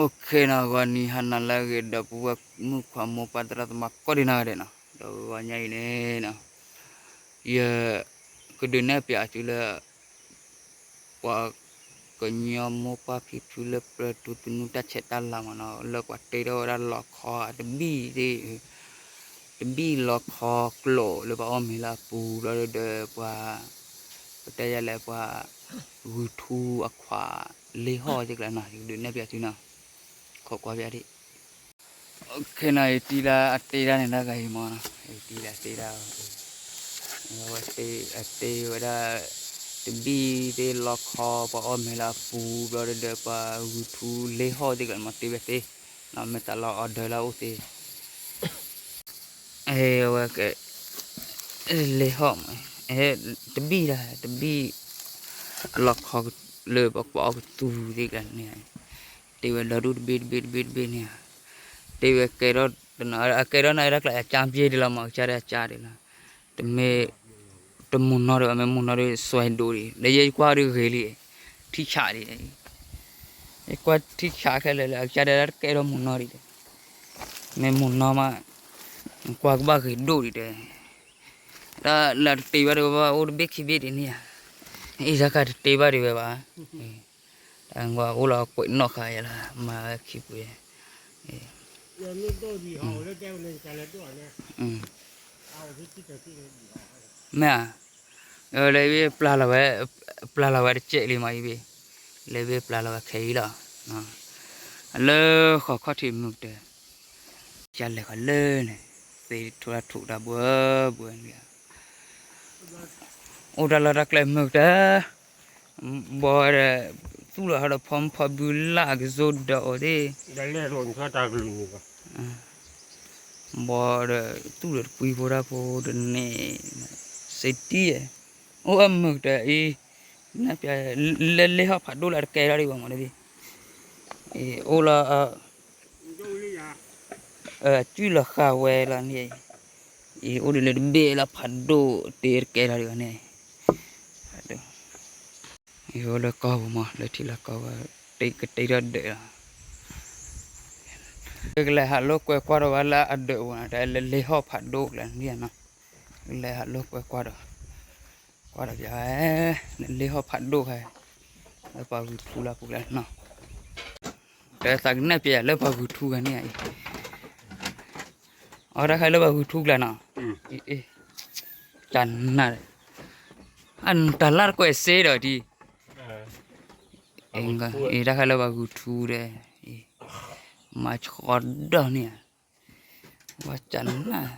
Okayနီၤ, ဂီၤနံၤဟါနၤလၢအဂ့ၤ ဒီပုၢ်ဝဲၢ်မုၣ်ခွါမိၢ်ပၢ်သရၣ်သမါကိးဒံးနီၢ်ဂၤဒဲးနီၤ, ဒီးဂီၤညါအံၤန့ၣ်နီၤ, ယကဒုးနဲၣ်ပျးသုလၢ ပှၤကညီမိၢ်ပၢ်ဖံဖုလၢပျၢၤထူသနူတၢ်ဆဲးတၢ်လၤမးနီၤ, လၢပှၤတ့ထီၣ်ဝဲဒၣ်လီခီတဘ့ၣ်သ့ၣ်, တဘ့ၣ်လီခီကျိာ်လၢပှၤအီၣ်မ့ၤလၢအပူၤဘျီဒီးပှၤ, ပတဲယၤလဲၣ်ပှၤ, ဂုာ်ထူအခီၣ်လ့ဟီၣ်သ့ၣ်ကျါနီၤ, ယကဒုးနဲၣ်ပျးသုနီၤ, ခိးကွၢ်ပျးဒံး. Okayနီၤ, ယတံၤလၢအတ့ဒၣ်န့ၣ်တၢ်ဂၤအံၤမးနီၤ, ယတံၤလၢအတ့ဒၣ်, အဝဲတ့, အတ့ဝဲဒၣ်, တဘ့ၣ်သ့ၣ်လီခီပှၤအီၣ်မ့ၤလၢအပူၤဘျီဒီးပှၤဂုာ်ထူလ့ဟီၣ်သ့ၣ်ကျါမး တ့ဝဲသ့, နီၤမ့ၢ်တၢ်လီၤအီၤဒၢလၢအအိၣ်သ့ အဝဲကဲ, လ့ဟီၣ်မး, တဘ့ၣ်ဒၣ်, တဘ့ၣ်, လီခီလၢပှၤအီၣ်ကသူသ့ၣ်ကျါန့ၣ်, တ့ဝဲဒီဒူၣ်တဘ့ၣ်တဘ့ၣ်တဘ့ၣ်တဘ့ၣ်န့ၣ်, တ့ဝဲကဲထီၣ်တနီၤ, အကဲထီၣ်န့ၣ်တၢ်ကျါအကၠါပျ့ဒံးလီၤမး, အကၠါဒံးအကၠါဒံးလီၤ, တမ့ၢ်, တမုၢ်နီၢ်ဒီး မ့ၢ်မုၢ်နီၢ်ဒီးစွဲဒိၣ်ဒံး, ဒီးယဲယကွၢ်ဒုးဂ့ၤလံ, ထံဆးဒံး ယကွၢ်ထံဆးခဲလၢာ်လၢအကစၢ်ဒၣ်တၢ်တကဲထီၣ်မုၢ်နီၢ်ဒံးဒီး, မ့ၢ်မုၢ်နီၢ်မး, ကွၢ်ကဘၣ်ဂ့ၤဒိၣ်ဒံးဒီး, တၢ်လၢတတ့ဘၣ်ဒံးဝဲဘၣ်အိၣ်တဘ့ၣ်ခံဘ့ၣ်ဒံးန့ၣ်ဧါ, အံၤတၢ်ခါတတ့ဘၣ်ဒံးဝဲဘၣ်, တၢ်ကွၢ်အိၣ်လီၤကွဲးနီၣ်ဃာ်ယဲလီၤ မၤဝဲခံပှ့ၤ, မ့ၢ်ဧါ, လၢဘ့ၣ်ပျၢ်လီၤဝဲတစဲးလံမးအံၤဘ့ၣ်, လၢဘ့ၣ်ပျၢ်လီၤဝဲခဲအံၤလီၤ, လၢဃီၤခီၣ်ထံးမုၢ်ကတၢၢ်, ကလဲၤဃီၤလၢန့ၣ်, သ့ၣ်ထူၣ်ထူၣ်တၢ်ဘှီဘှီန့ၣ်, အိၣ်တၢ်လီၢ်တၢ်ကျဲမုၢ်ကတၢၢ်, ဘီဒီး, သူၣ်လီၤဟီဒီးဖီမုၢ်ဖီဘုလၢအကစိဒီးအီၤသ့ၣ် ဘီဒီးသူၣ်ဒီးတကွံဖိတၢ်ဖိတန့ၣ်, စ့တံၢ်, အိၣ်အမုၢ်ကတၢၢ်အံၤ, လၢလ့ဟီၣ်ဖးဒိၣ်လၢတကဲထီၣ်ဒံးဘၣ်မးတဘ့ၣ်, အိၣ်လီၤ, ကုၢ်လီၤဃာ်ဝဲလီၤန့ၣ်, အံၤအိၣ်ဒံးလၢတဘ့ၣ်လၢဖးဒိၣ်တ့တကဲထီၣ်ဒံးဘၣ်န့ၣ် ယအိၣ်လၢကီၢ်ပူၤမး လၢထံလီၢ်ကီၢ်ဝဲ, ကတ့ထီၣ်ဒၢးလီၤ, ကလဲၤဟးလိာ်ကွဲကွၢ်ဒီးဝဲလၢအဒၢးပူၤန့ၣ် တၢ်လၢလ့ဟီၣ်ဖးဒိၣ်ကျါန့ၣ်နီၤ, ကလဲၤဟးလိာ်ကွဲကွၢ်ဒီး, ကွၢ်ဒီးပျးဝဲ, လၢလ့ဟီၣ်ဖးဒိၣ်ဖဲ, လၢပှၤဂုာ်ထူလၢပူၤကျါနီၤ, တၢ်သးကနဲၣ်ပျးယၤလၢပှၤဂုာ်ထူဂၤန့ၣ်အံၤ အတၢ်ခါလၢပှၤဂုာ်ထူကျါနီၤ, တၢ်နၢ်, တၢ်လၢတကွဲးစ့ဒီးဒ်, တၢ်ခါလၢပှၤဂုာ်ထူဒီး, မၤဆှီဒီးန့ၣ်, ဝဲတၢ်နၢ်,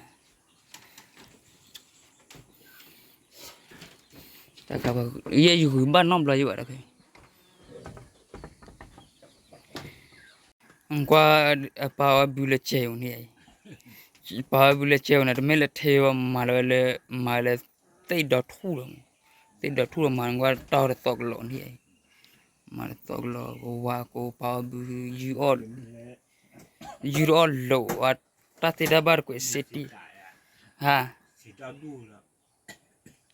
ယဲယဂုာ်ဘၣ်နီတဘျီယဘၣ်တၢ်ခဲ ကွၢ်, ပာ်ဝဲဘုလၢကဲဧိၤန့ၣ်, ပာ်ဝဲဘုလၢကဲဧိၤန့ၣ် တမ့ၢ်လၢထဲဝဲမၤလၢ, မၤလၢ, သ့ၣ်ဒီထူၣ်လီၤ, သ့ၣ်ဒီထူၣ်လီၤမၤကွၢ်တၢ်တသီကလီၤန့ၣ်, မၤတသီကလီၤကဝါကိးပာ်ဝဲဘု, ယူၢ်အီၣ်လိာ်ဝဲ, တၢ်သ့တၢ်ဘၣ်တကွဲးစ့တံၢ်, ဟါ နီၤ, စ့တံၢ်ဒီး,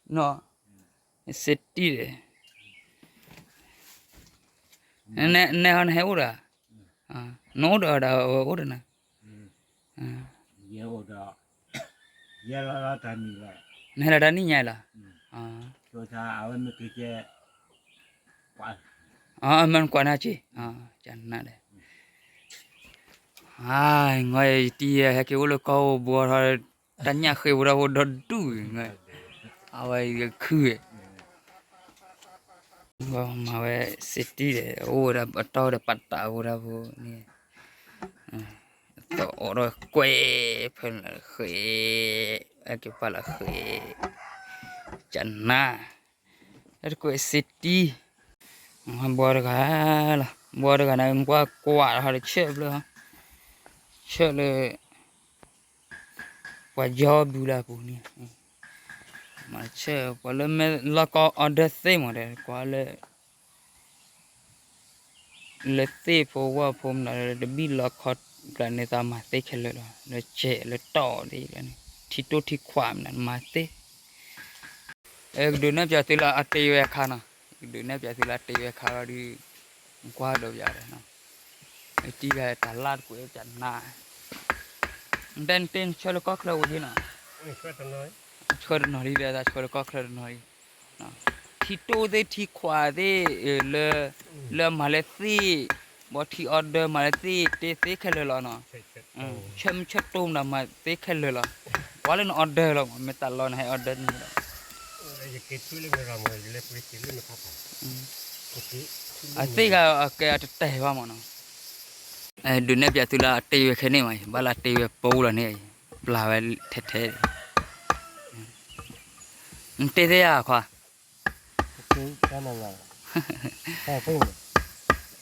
နဲဟီနဟဲအိၣ်ဒီး, နအိၣ်ဒီးဒီးအဝဲအိၣ်ဒီးနၤ, နဟဲလီၤတၢ်နံၣ်ညါလီၤ, မ့ၢ်နကွၢ်နၤက့ၤ, ကနၣ်ဒီး, အါ, ယတံၤဟဲက့ၤအိၣ်လၢကီၢ်အိၣ်ဘှီထီၣ်, တၢ်ညၣ်ဃ့ဖိတၢ်ဖိဒီဒူၣ်, အဝဲယခု, မၤဝဲစ့တံၢ်ဒီး အိၣ်ဝဲဒၣ်အတီၢ်ဒီးပာ်တးဖိတၢ်ဖိန့ၣ်, သအိးဒီးကွဲး, ဖဲလၢဃ့, အကပာ်လၢဃ့, ကနၣ်, တၢ်တကွဲးစ့တံၢ်, ဘှီတဂၤလီၤ, ဘှီတဂၤန့ၣ် ကွၢ်ကွၢ်ဟီဒီးဆၢဖျၢၣ်, ဆၢလၢ ပှၤယီဘုလၢအပူၤန့ၣ်, မၤဆၢ ပှၤလၢမ့ၢ်လီၢ်ကီအီၤဒၢသ့မးဒီး ကွၢ်လၢ လၢသ့ၣ်ဖိဝၣ်ဖိမနုၤလၢတဘံၣ်လီခီကျါန့ၣ် သးမၤသ့ခဲလၢာ်လီၤ. လၢကဲလၢတီၢ်ဒ်န့ၣ် ထံတိၢ်ထံခွးမနုၤမၤသ့, ကဒုးနဲၣ်ပၠးသုလၢအတ့ဝဲအခါနီၤ, ကဒုးနဲၣ်ပၠးသုလၢအတ့ဝဲအခါလီၤဒုး, ကွၢ်ဒီးပၠးဒီးနီၤ, တံၤဂၤတၢ်လၢတကွဲးကနၣ်, နတဲနတ့နဆၢလၢကီၢ်ချၢဝဲဒ်နီၤ, ဆှၢတနီၤလံ ဒီးတၢ်ဆှၢလၢကီၢ်ချၢတနီၤလံ, ထံတိၢ်သ့ၣ်ထံခွးသ့ၣ်, လၢ, လၢမၤလၢသ့ၣ်, ဘီထံ order မၤလၢသ့ၣ် တ့သ့ခဲလၢာ်လီၤနီၤ, ဆၢမုၢ်ဆၢတိၢ်မၤသ့ခဲလၢာ်လီၤ, ပှၤလၢန order လီၤမး မ့ၢ်တၢ်လီၤနဟဲ order န့ၣ်ဒီး အသ့ၣ်ဂၤအကဲအတတဲာ်ဘၣ်မးနီၤ, ဒုးနဲၣ်ပၠးသုလၢအတ့ဝဲခဲန့ၣ်မး, ဘၣ်လၢအတ့ဝဲပူလီၤန့ၣ်, ပျၢ်ဝဲထဲထဲ, နတ့သ့ဧါခွါ,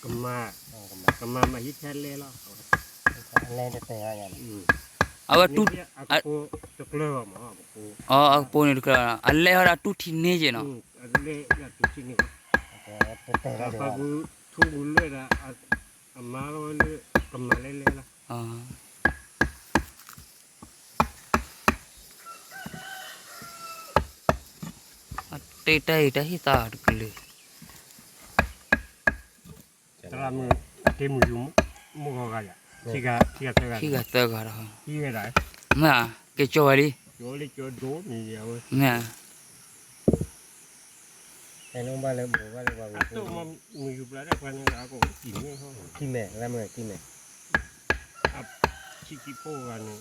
ကမၤ, ကမၤမၤဟံးထဲလဲလီၤ, အဝဲတူၢ်, အကပိန့ၣ်တကျၢၤ, အလဲၤဟီဒၣ်တူၢ်ထံန့ၣ်က့နီၤ, ထူဂုၤလၢာ်ဒၣ်, အမါလီၤဝဲလၢ, ကမၤလဲလဲလီၤ, တ့တၢ်အံၤတၢ်ဟံၣ်သးတကလုာ်, တရၣ်မုၣ်, တ့မုၢ်ယူၤ, မိၢ်ဂီၤဂၤယၤ, ခံဂၤသၢဂၤဒီး, မ့ၢ်, က့ၤကၠီဝဲလံ, မ့ၢ်, က့ၤသူ, ဒီးဘၣ်ညါလၢကီၢ်ဝါ, ဒီးဘၣ်ယၤသးဝံၣ်ထီၣ်တၢ်မၤလၢယိၤကျိၤဟီတဂၤန့ၣ်,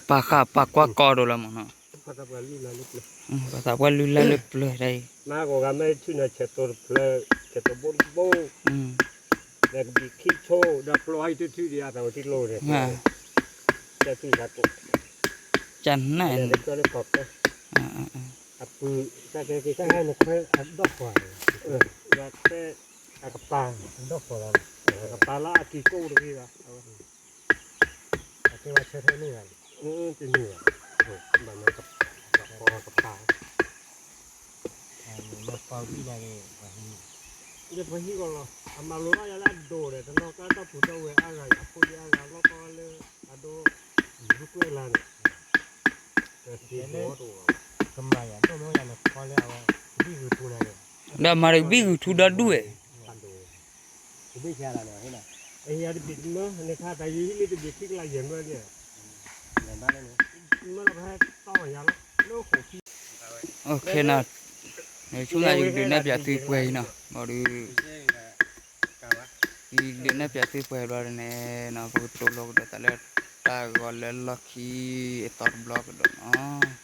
ပာ်ဃာ်ပာ်ကွၢ်ကီဒိၣ်လီၤမးနီၤ, ပာ်သးပှၢ်လုၢ်လၢ်လၢပျၢၤတၢ်အံၤ, မၤကီးဂၤမ့ၢ်ထံၣ်န့ၣ် ဆဲးတိၤတဖျၢၣ်, ဆဲးတိၤဘိတဘိ, ဒီးကဘံးခံဆိ, ဒီးကျိအံၤတထံၣ်ဒံး အသးဝဲထံၣ်ကျိန့ၣ်, ကနၣ်, အပုၢ်, တၢ်ဟဲနခွဲအဒီၣ်ဃီ, ခွဲအကပၤ, အကပၤလၢအကံၢ်ကိၣ်တဂ့ၤဘၣ်, အကဲဝဲဆၢထဲန့ၣ်ဘၣ်, တန့ၢ်ဘၣ်, ဘၣ်မၤကပၤ, ပှၤဟံၣ်လီၤ, အမၤလိဘၣ်ယၤလၢအဒိၣ်ဒီး တနီၤကျါတၢ်ပူၤတၢ်ဝဲၤအါဂၤ အဖိဒံအါဂၤ လီၢ်ကီလၢအဒိ ကွဲလၢန့ၣ်, ကမၤယၤဒိၣ်မ့ၢ်ယၤန့ၣ် ခီလၢအဝဲ, ဘံၣ်ဂုာ်ထူန့ၣ်, ဒီးမၤတဘံၣ်ဂုာ်ထူဒီဒူၣ်ဝဲ, တဘ့ၣ်ဆါလီၤန့ၣ်, တဘ့ၣ်တမၢ နခါတၢ်ယံၤဟံၣ်လံတဘ့ၣ်ခံကလးယဲၢ်မၢလံ, မၢလီၤပဟဲတီၢ်ယၤလီၤ, လၢဃိးခံ ဆူညါယကဒုးနဲၣ်ပၠးသုပှဲၤအံၤနီၤ, ဘၣ်ဒီး, ယဒုးနဲၣ်ပၠးသုပှဲၤဘျီန့ၣ်, ပကတိၤလိာ်ကဒီးသးလၢတၢ်ဂီၤလၢလီၢ်ခံအသီတဘျီကဒီးနီၤ.